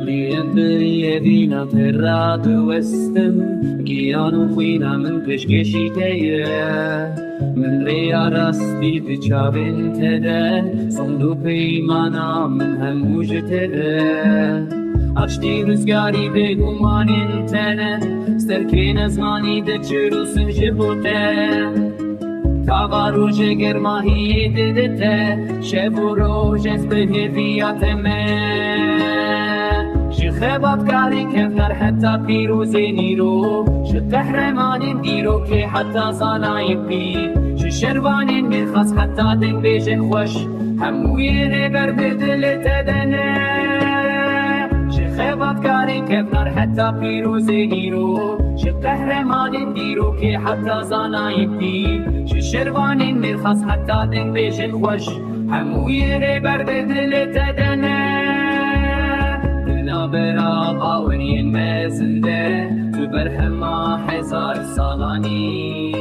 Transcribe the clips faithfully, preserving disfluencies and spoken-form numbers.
Em bi yevîna te radiwestin, giyan û xwîna min pêşkêşî te ye. Min rêya rastî di çavên te de, sond û peymana min hemû ji te de. Aştî rizgarî bêgumanên te ne, serkêne zimanî diçirusin ji bo te. Tava rojê germahiyê didite, şev û roj ez bi hêviya te me. Ji xebatkarên kevnar heta pîrozên îro, ji qehremanên dîrokê heta zanayên pîr, ji şervanên mêrxas heta dengbêjên xweş, hemûyê rêber bi dilê te de ne. Ji xebatkarên kevnar heta pîrozên îro, ji qehremanên dîrokê heta zanayên pîr, ji şervanên mêrxas heta dengbêjên xweş, hemûyê rêber bi dilê te de ne. Di navbera baweriyên mezin de, tu berhema hezar salanî.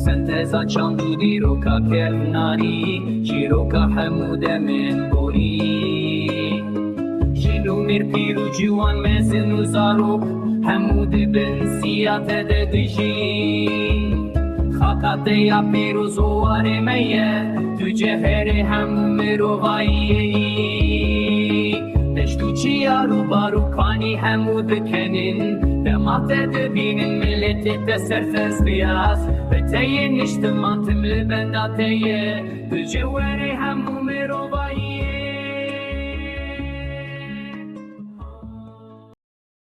Senteza çand û dîroka kevnarî, çîroka hemû demên borî. Jin û mêr, pîr û ciwan, mezin û zarok, hemû di bin siya te de dijîn. Xaka te ya pîroz û warê me ye, tu cewherê hemû mirovayî yî. Deşt û çiyar û bar û kanî hemû dikenin, dema te dibînin, miletê te serfez biyaz. Bi te yê niştiman tim li benda te ye, tu cewherê hemû mirovayî.